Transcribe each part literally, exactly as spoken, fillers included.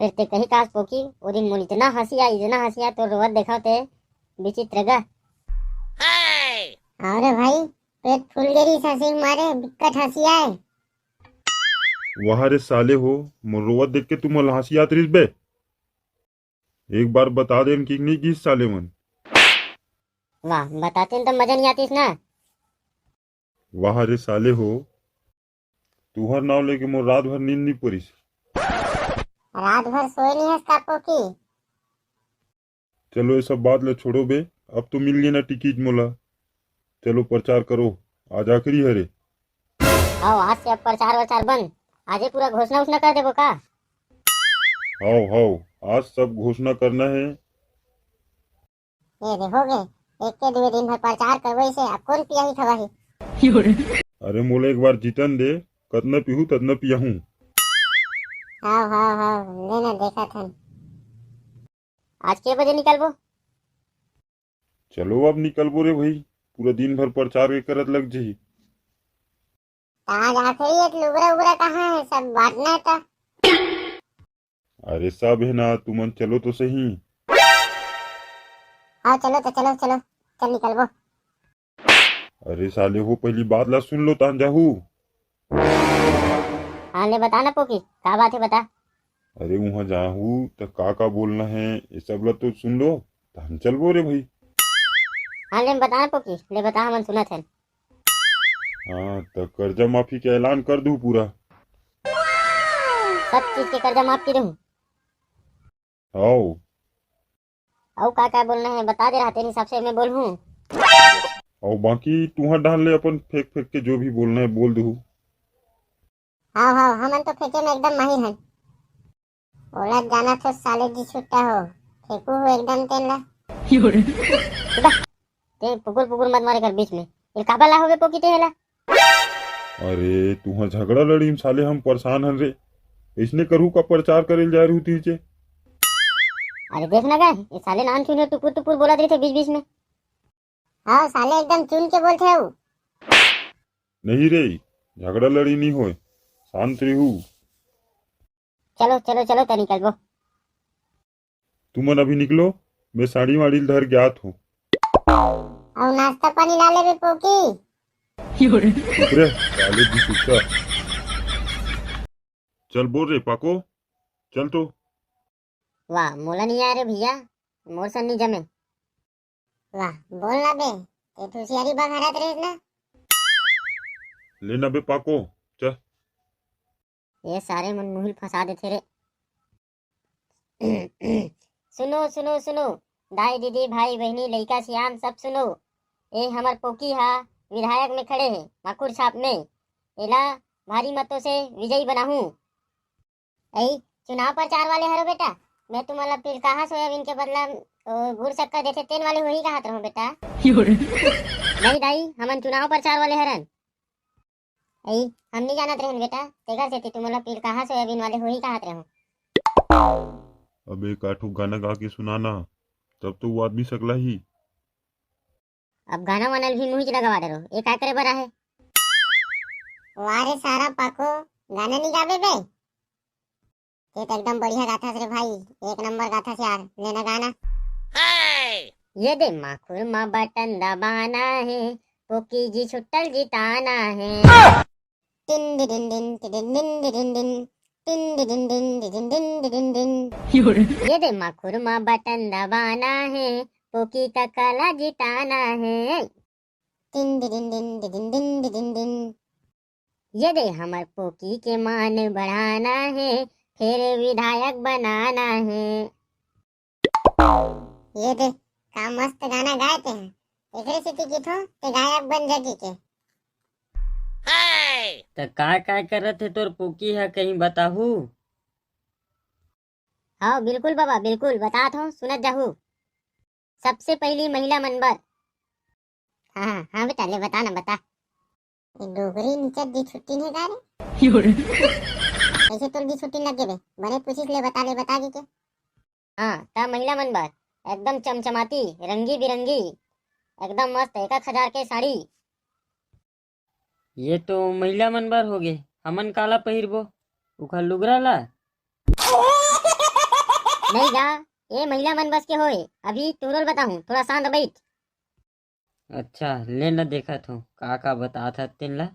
फेर ते कही कास पोकी, ओ दिन मोला इतना हंसी आय, इतना हंसी आय, तोर रोवत देखव ते विचित्र गा। अरे भाई, पेट फूल गे रिहिस हंसी के मारे, बिकट हंसी आय। वाह रे साले हो, मोर रोवत देख के तुमन ला हंसी आत रिहिस बे। एक बार बता देन कि नहीं गिस साले मन। वाह, बतातेन त मजा नहीं आतिस ना। वाह रे साले हो, तुहर नाव लेके मोर रात भर नींद नहीं परिस। रात भर सोए नहीं हस का पोकी? चलो ये सब बात ला छोड़ो बे, अब तो मिल गे ना टिकट मोला। चलो प्रचार करो, आज आखिरी हरे। हव, आज से अब प्रचार वचार बंद। आजे पूरा घोषणा उषणा कर देबो का? हव हव, आज सब घोषणा करना है। ये देखोगे, एक के दुए दिन भर प्रचार करवई से अब कौन पियाही खवाही? अरे मोला एक बार जीतन दे, कतना पीहू ततना पियाहूं। हव हव हव, लेना देखत हन। आज के बजे निकलबो? चलो अब निकलबो रे भाई, पूरा दिन भर प्रचार के करत लग जही। त आज आखिरी है, त लुगरा उगरा कहाँ है? सब बांटना है त। अरे सब है ना, तुमन चलो तो सही। हाँ चलो तो, चलो चलो, चल निकलबो। अरे साले हो, पहली बात ला सुन लो तहन जाहू। हाँ ले बता ना पोकी, का बात है बता। अरे वहाँ जाहू त का का बोलना है, ये सब ला तो सुन लो, तहन चलबो रे भाई। हाँ ले बता ना पोकी, ले बता, हमन सुनत हन। हाँ, त कर्जा माफी के ऐलान कर दूं पूरा। सब चीज के कर्जा माफ कर दूं। हाव। अउ का का बोलना है बता दे रहा, तेरे हिसाब से मैं बोलहूँ। अउ बाकी तुहर डाल ले अपन फेंक फेंक के जो भी बोलना है बोल दू। हाव हाव, हमन तो फेंके में एकदम माहिर हन। ओला जाना थो साले जी छुट्टा हो, फेंकू हो एकदम तेन ला। तें पुकुर पुकुर मत मारे कर बीच में। ये काबर ला होगे पोकी तें हेला? अरे तुहा झगड़ा लड़ी में साले हम परेशान हन रे। इसने करू का प्रचार करे ल जा रहू तीचे। अरे देख ना गा, ये साले नान चुने टुपुर टुपुर बोलत रहिथे बीच बीच में। हाँ साले एकदम चुन के बोलथे हऊ। नहीं रे, झगड़ा लड़ी नहीं होए, शांत रहू। चलो चलो चलो, त निकलबो। तुमन अभी निकलो, मैं साड़ी वाड़ी धर के आत हूँ। अउ नाश्ता पानी ला लेबे पोकी। चुप रे, साले जी कुत्ता। चल बोल रे पाको, चल तो। वाह, मोला नहीं आय रे भैया, मोर सन नहीं जमे। वाह, बोल ना बे, ते तो हुसियारी बघारत रहिस ना। ले ना बे पाको, चल। ये सारे मन मुहिल फंसा देथे रे। सुनो सुनो सुनो, दाई दीदी भाई बहिनी लइका सियान सब सुनो। ए हमर पोकी हा विधायक में खड़े हे, माखुर छाप में। एला भारी मतों से विजयी बनाहूँ। ऐ चुनाव प्रचार वाले हरो बेटा, मैं तुमन ला पिलकाहा सोयाबीन के बदला, ओ, गुड़ शक्कर देथे तेन वाले होही कहत रहूं बेटा। नहीं दाई, हमन चुनाव प्रचार वाले हरन। ऐ हम नहीं जानत रहन बेटा, तेकर सेती तुमन ला पिलकाहा सोयाबीन वाले होही कहत रहूं। अबे का ठो गाना गा के सुनाना, तब तो वो आदमी सकला ही। अब गाना वाना भी मुहिच लगवा डरो, ये का करे बर आहे? वाह रे सारा पाको, गाना नहीं गाबे बे? ते तो एकदम बढ़िया गाथस रे भाई, एक नंबर गाथस यार, लेना गाना। ये दे माखुर मा बटन दबाना है, पोकी जी छुट्टल जिताना है। टिन डिडिन डिन, टिडिन डिन डिडिन डिन, टिन डिडिन डिन, डिडिन डिन डिडिन डिन। ये दे माखुर मा बटन दबाना है, पोकी कका ला जिताना है। टिन डिडिन डिन, डिडिन डिन डिडिन डिन। ये दे हमर पोकी के मान बढ़ाना है, फेर विधायक बनाना है। ये दे, का मस्त गाना गाए ते हैं। एकरे सेती किथो, ते गायक बन जागी के। त काय काय करत हे तोर पोकी ह, कहीं बताहू? हाँ, बिल्कुल बाबा, बिल्कुल, बतात हूँ, सुनत जाहू। सबसे पहली महिला मन बर। हाँ, हाँ, हाँ बेटा, ले बता ना, बता। ये डोकरी निचत दी छुट्टी नहीं का रे? कैसे तोर दी छुट्टी लग गे बे? बने पूछिस, ले बता, ले बता के के? हाँ, त महिला मन बर एकदम चमचमाती, रंगी बिरंगी, एकदम मस्त, एक एक हजार के साड़ी। ये तो महिला मन बर होगे, हमन काला पहिरबो? उखर लुगरा ला? नहीं गा, ये महिला मन बस के होए। अभी तुरोल बताहूँ, थोड़ा शांत बैठ। अच्छा, ले न देखत हूँ, का का बतात हस तेन ला।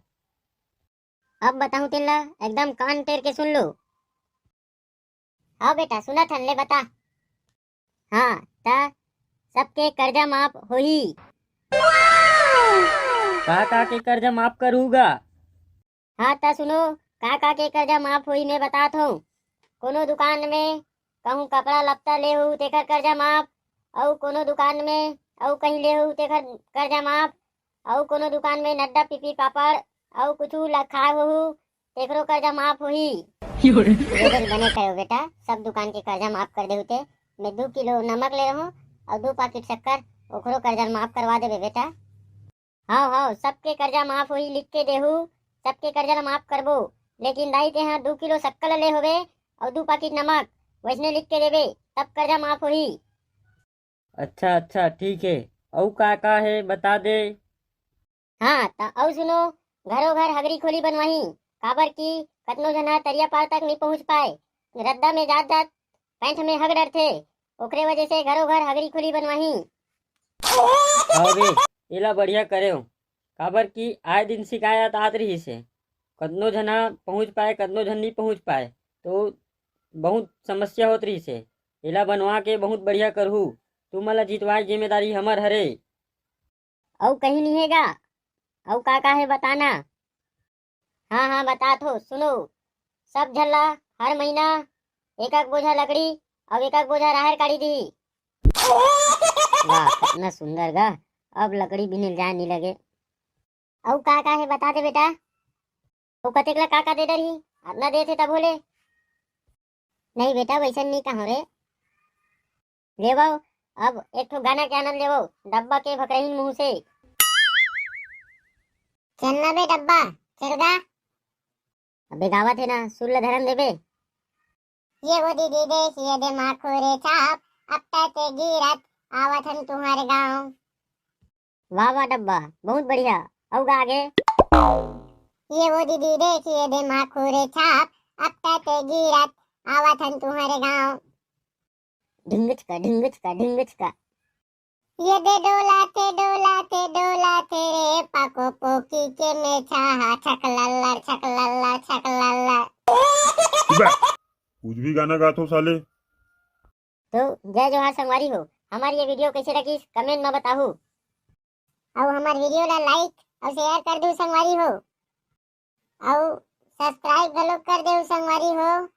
अब बताहूँ तेन ला, एकदम कान टेर के सुन लो। हाँ बेटा, सुनत हन, ले बता। हाँ, त सबके कर्जा माफ होही। का का के कर्जा माफ करहूँ गा? हाँ, त सुनो, का का के कर्जा माफ होही, मैं बतात हूँ। कोनो दुकान में कहूँ कपड़ा लत्ता ले हो, तेकर कर्जा माफ, अउ कोनो दुकान में अउ कहीं ले हो, तेकर कर्जा माफ, अउ कोनो दुकान में नड्डा, पीपी, पापड़, अउ कुछु ल-, खाए होहू, तेकरो कर्जा माफ होही। ये दिन बने कहे हो बेटा, सब दुकान के कर्जा माफ कर दे होते। मैं दू किलो नमक ले रहूं अउ दू पाकिट शक्कर, ओकरो कर्जा माफ करवा देबे बेटा। हव, हव, सबके कर्जा माफ होही, लिख के देहू, सबके कर्जा ला माफ करबो। लेकिन दाई, तेहा दू किलो शक्कर ले होबे अउ दू पाकिट नमक, वैसने लिख के देबे, तब कर्जा माफ होही। अच्छा, अच्छा, ठीक हे। अउ का का हे, बता दे। हाँ, त अउ सुनो, घरो घर हगरी खोली बनवाही, काबर कि कतनो झन ह तरिया पार तक नइ पहुँच पाए, रद्दा में जात जात पैंट में हग डरथे, ओकरे वजह से घरो घर हगरी खोली बनवाही। हाँ बे, एला बढ़िया करेव, काबर कि आए दिन शिकायत आत रहिस हे, कतनो झन ह पहुँच पाए, कतनो झन नइ पहुँच पाए, तो बहुत समस्या होत रहिस हे। एला बनवा के बहुत बढ़िया करहू। तुमन ला जितवाए के जिम्मेदारी हमर हरे। अउ कहीं नइ हे गा? अउ का का हे, बता ना। हाँ, हाँ, बतात हो, सुनो। सब झन ला हर महीना एक एक बोझा लकड़ी अउ एक एक बोझा राहेर काढ़ी दिही। वाह, कितना सुंदर गा। अब लकड़ी बिने जाए नइ लगे। अउ का का हे, बता दे बेटा। अउ कतेक ला का का दे डरही? अतना देथे तभो ले। नहीं बेटा, वैसन नइ कहूँ रे। लेवव, अब एक ठो गाना के आनंद लेवव, डब्बा के भकरहीन मुंह से। चल ना बे डब्बा, चल गा। अबे गावत हे ना, सुर ल धरन देबे। ये वो दीदी देखिए दे माखुरे छाप, अब तक गिरत आवत हन तुम्हारे गाँव। वाह वाह डब्बा, बहुत बढ़िया। अउ गा आगे। ये वो दीदी देखिए दे माखुरे छाप, अब तक गिरत आवत हन तुम्हारे गाँव। ढिंगचका, ढिंगचका, ढिंगचका। ये दे डोला थे, डोला थे, डोला थे रे, पाको पोकी के मेछा हा, छक लल्लर, छक लल्लर, छक लल्लर। बे, कुछ भी गाना गात हो साले। तो जय जोहार संगवारी हो, हमार ये video कैसे लगिस, comment में बताहू। अउ हमार video ला like अउ share कर दू संगवारी हो, अउ subscribe घलो कर देहू संगवारी हो।